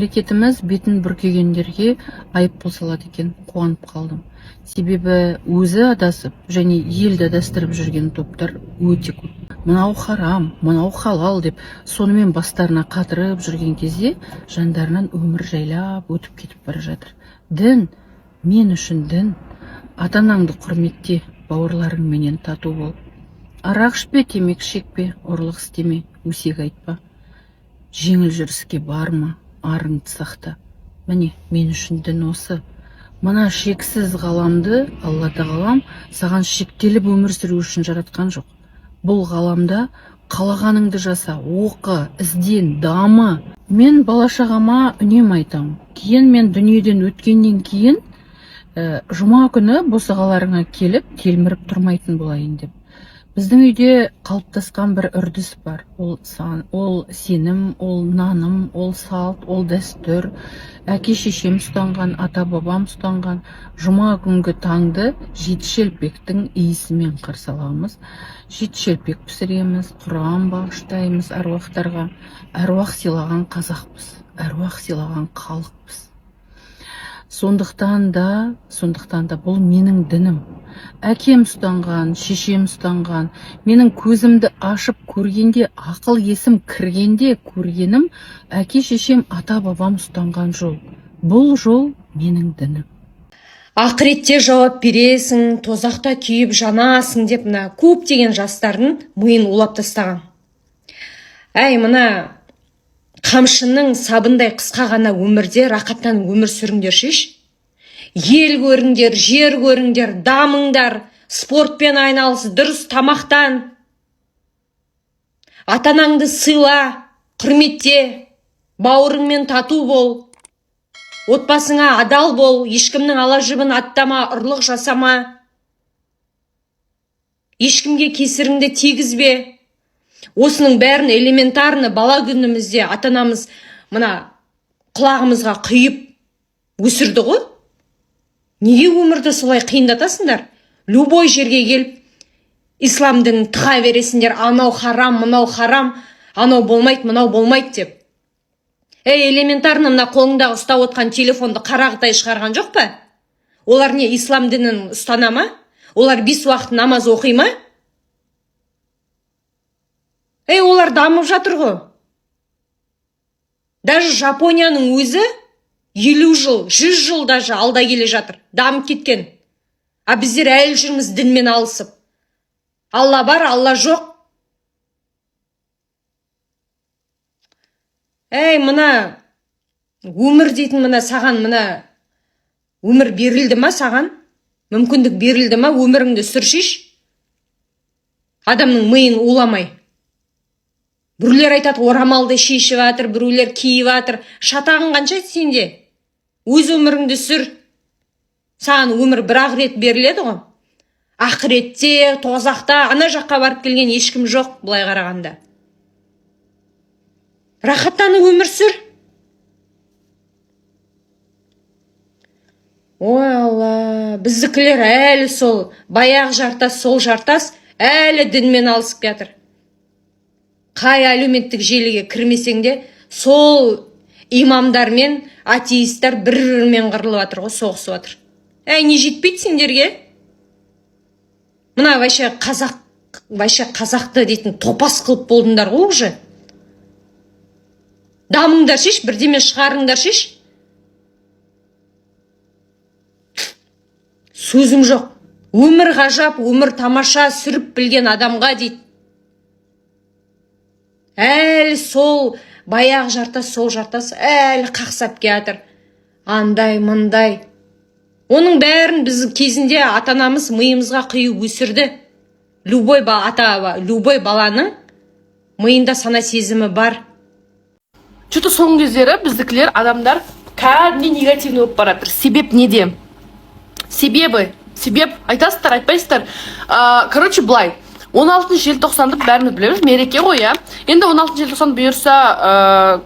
Мемлекетіміз бетін бүркегендерге айыппұл салады екен, қуанып қалдым. Себебі өзі адасып және елді адастырып жүрген топтар өте көп. Мынау харам, мынау халал деп сонымен бастарына қатырып жүрген кезде жандарынан өмір жайлап өтіп кетіп бара жатыр. Дін, мен үшін дін — ата анаңды құрметте, бауырларыңменен тату бол, арақ ішпе, темекі шекпе, ұрлық істеме, өсек айтпа, жеңіл жүріске барма, арыңды сақта. Міне, мен үшін дін осы. Мына шексіз ғаламды Алла Тағалам саған шектеліп өмір сүру үшін жаратқан жоқ. Бұл ғаламда қалағаныңды жаса, оқы, ізден, дамы. Мен бала шағама үнемі айтамын: кейін мен дүниеден өткеннен кейін жұма күні босағаларыңа келіп телміріп тұрмайтын болайын деп. Біздің үйде қалыптасқан бір үрдіс бар: ол сан, ол сенім, ол наным, ол салт, ол дәстүр. Әке шешем ұстанған, ата бабам ұстанған жұма күнгі таңды жеті шелпектің иісімен қарсы аламыз. Жеті шелпек пісіреміз, құран бағыштаймыз әруақтарға. Әруақ сыйлаған қазақпыз, әруақ сыйлаған халықпыз. Сондықтан да бұл менің дінім. Әкем ұстанған, шешем ұстанған, менің көзімді ашып көргенде, ақыл есім кіргенде көргенім — әке шешем, ата бабам ұстанған жол. Бұл жол — менің дінім. Ақыретте жауап бересің, тозақта күйіп жанасың деп мына көптеген жастардың миын улап тастаған. Әй, мына қамшының сабындай қысқа ғана өмірде рақаттанып өмір сүріңдерші. Ел көріңдер, жер көріңдер, дамыңдар, спортпен айналыс, дұрыс тамақтан, ата анаңды сыйла, құрметте, бауырыңмен тату бол, отбасыңа адал бол, ешкімнің ала жібін аттама, ұрлық жасама, ешкімге кесіріңді тигізбе. Осының бәрін элементарно бала күнімізде ата анамыз мына құлағымызға құйып өсірді ғой. Неге өмірді солай қиындатасыңдар? Любой жерге келіп ислам дінін тыға бересіңдер: анау харам, мынау харам, анау болмайды, мынау болмайды деп. Ей, элементарно мына қолыңдағы ұстап отқан телефонды қара қытай шығарған жоқ па? Олар не, ислам дінін ұстана ма? Олар бес уақыт намаз оқи ма? Ей, олар дамып жатыр ғой. Даже Жапонияның өзі 50 жыл, 100 жыл даже алда келе жатыр, дамып кеткен. А біздер әлі жүрміз дінмен алысып: Алла бар, Алла жоқ. Ей, мына өмір дейтін, мына саған мына өмір берілді ма, саған мүмкіндік берілді ма? Өміріңді сүршиш, адамның миын уламай. Біреулер айтады, орамалды шешіп жатыр, біреулер киіп жатыр. Шатағың қанша сенде? Өз өміріңді сүр. Саған өмір бір ақ рет беріледі ғой. Ақыретте, тозақта, ана жаққа барып келген ешкім жоқ. Былай қарағанда, рахаттанып өмір сүр. Ой, Алла, біздікілер әлі сол баяғы жартас, сол жартас, әлі дінмен алысып жатыр. Қай әлеуметтік желіге кірмесең де, сол имамдар мен атеисттер бір бірімен қырылып жатыр ғой, соғысып жатыр. Әй, не жетпейді сендерге? Мына вообще қазақ, вообще қазақты дейтін топас қылып болдыңдар ғой уже. Дамыңдар шеш, бірдеме шығарыңдар шеш. Сөзім жоқ. Өмір ғажап, өмір тамаша сүріп білген адамға дейді. Әлі сол баяғы жартас, сол жартас, әлі қақсап келатыр андай мындай. Оның бәрін біз кезінде ата анамыз миымызға құйып өсірді. Любой ата, любой баланың миында сана сезімі бар. Че то соңғы кездері біздікілер, адамдар кәдімгідей негативный болып бара жатыр. Себеп неде? Себебі, себеп айтасыздар, айтпайсыздар? Короче, былай, 16 желтоқсанды бәріміз білеміз, мереке ғой, иә. Енді 16 желтоқсан бұйырса,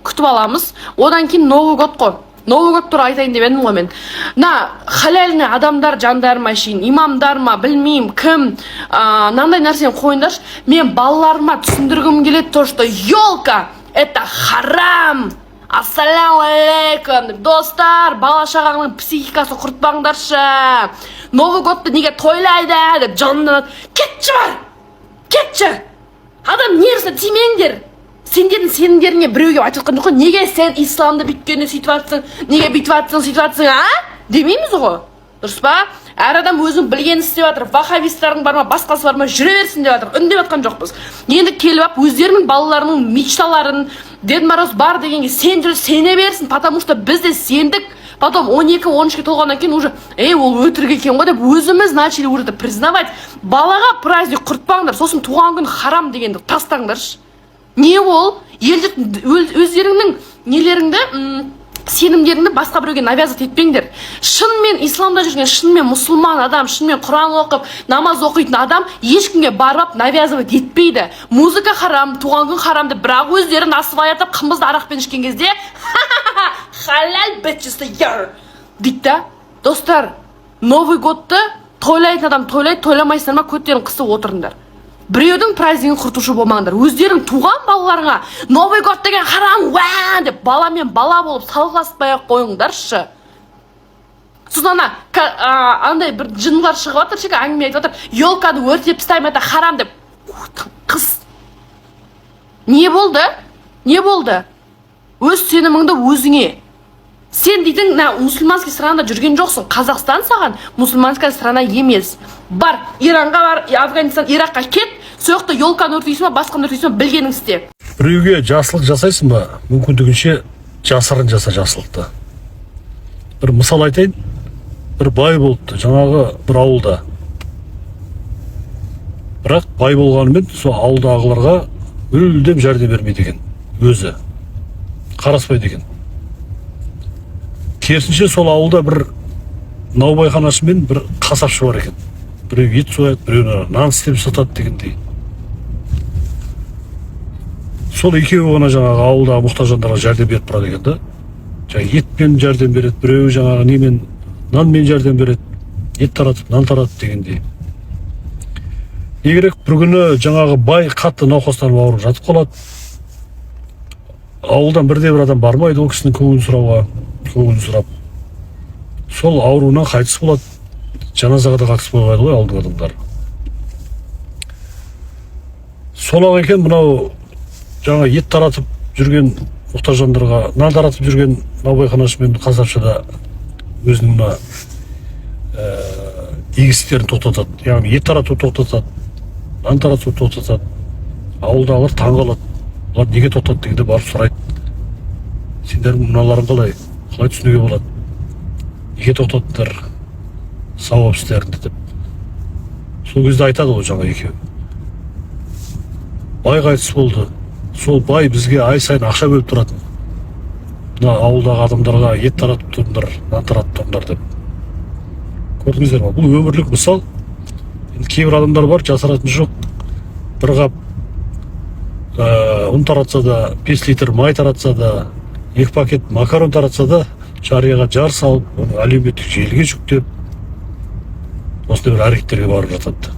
күтіп аламыз. Одан кейін Новый год қой. Новый год туралы айтайын деп едім ғой мен. Мына халяльный адамдар, жандарыма шейін, имамдар ма, білмеймін кім, мынандай нәрсені қойыңдаршы. Мен балаларыма түсіндіргім келеді то, что елка — это харам. Ассалаумағалейкум деп. Достар, бала шағаңның психикасын құртпаңдаршы. Новый годты неге тойлайды деп жынданады. Кетші, бар, кетші, адам нервісіне тимеңдер. Сендердің сенімдеріңе біреу келіп айтып жатқан жоқ қой. Неге сен исламды бүйткенде сөйтіп жатсың, неге бүйтіп жатсың, сөйтіп жатсың, а демейміз ғой, дұрыс па? Әр адам өзінің білгенін істеп жатыр. Ваххабисттарың бар ма, басқасы бар ма, жүре берсін деп жатыр, үндеп жатқан жоқпыз. Енді келіп алып, өздерінің балаларының мечталарын Дед Мороз бар дегенге сендір, сене берсін, потому что біз де сендік. Потом 12-13-ке толғаннан кейін уже: «Ей, ол өтірік екен ғой», – деп өзіміз начали уже это признавать. Балаға праздник құртпаңдар. Сосын туған күн харам дегенді тастаңдаршы. Не ол? Елді, өздеріңнің нелеріңді, сенімдеріңді басқа біреуге навязывать етпеңдер. Шынымен исламда жүрген, шынымен мұсылман адам, шынымен құран оқып, намаз оқитын адам ешкімге барып навязывать етпейді музыка харам, туған күн харам деп. Бірақ өздері насыбай атып, қымызды арақпен ішкен кезде «халал bitches дейді да. Достар, Новый годты тойлайтын адам тойлайды, тойламайсыңдар ма, көттерін қысып отырыңдар. Біреудің празднигін құртушы болмаңдар. Өздерің туған балаларыңа «Новый год деген харам» уә деп баламен бала болып салғыласпай ақ қойыңдаршы. Сосын ана андай бір жындылар шығып жатыр ше, әңгіме айтып жатыр, «Елканы өртеп тастаймын, это харам» деп. Қыз, не болды, не болды? Өз сеніміңді өзіңе. Сен дейтін мына мусульманский странада жүрген жоқсың. Қазақстан саған мусульманская страна емес. Бар, Иранға бар, Афганистан, Иракқа кет, сол жақта елканы өртейсің ба, басқаны өртейсің ба, білгенің істе. Біреуге жақсылық жасайсың ба, мүмкіндігінше жасырын жаса жақсылықты. Бір мысал айтайын. Бір бай болыпты жаңағы бір ауылда. Бірақ бай болғанымен, сол ауылдағыларға мүлдем жәрдем бермейді екен, өзі қараспайды екен. Керісінше, сол ауылда бір наубайханашы мен бір қасапшы бар екен. Біреу ет сояды, біреу нан істеп сатады дегендей. Сол екеуі ғана жаңағы ауылдағы мұқтаж жандарға жәрдем беріп тұрады екен да. Жаңағы етпен жәрдем береді біреуі, жаңағы немен, нанмен жәрдем береді, ет таратып, нан таратып дегендей. Не керек, бір күні жаңағы бай қатты науқастанып, ауырып жатып қалады. Ауылдан бірде бір адам бармайды ол кісінің көңілін сұрауға. Көңілін сұрап, сол ауруынан қайтыс болады. Жаназаға да қатыспай қойды ғой ауылдың адамдары. Сол ақ екен, мынау жаңа ет таратып жүрген, мұқтаж жандарға нан таратып жүрген наубайханашы мен қасапшы да өзінің мына игі істерін тоқтатады, яғни ет таратуды тоқтатады, нан таратуды тоқтатады. Ауылдағылар таң қалады, бұлар неге тоқтатты дегенде, барып сұрайды: «Сендердің мыналарың қалай, қалай түсінуге болады, неге тоқтаттыңдар сауап істеріңді?» – деп. Сол кезде айтады ғой жаңа екеуі: «Бай қайтыс болды. Сол бай бізге ай сайын ақша бөліп тұратын, мына ауылдағы адамдарға ет таратып тұрыңдар, нан таратып тұрыңдар» деп. Көрдіңіздер ма, бұл өмірлік мысал. Енді кейбір адамдар бар, жасыратын жоқ, бір қап ұн таратса да, 5 литр май таратса да, екі пакет макарон таратса да, жарияға жар салып, оны әлеуметтік желіге жүктеп, осындай бір әрекеттерге барып жатады.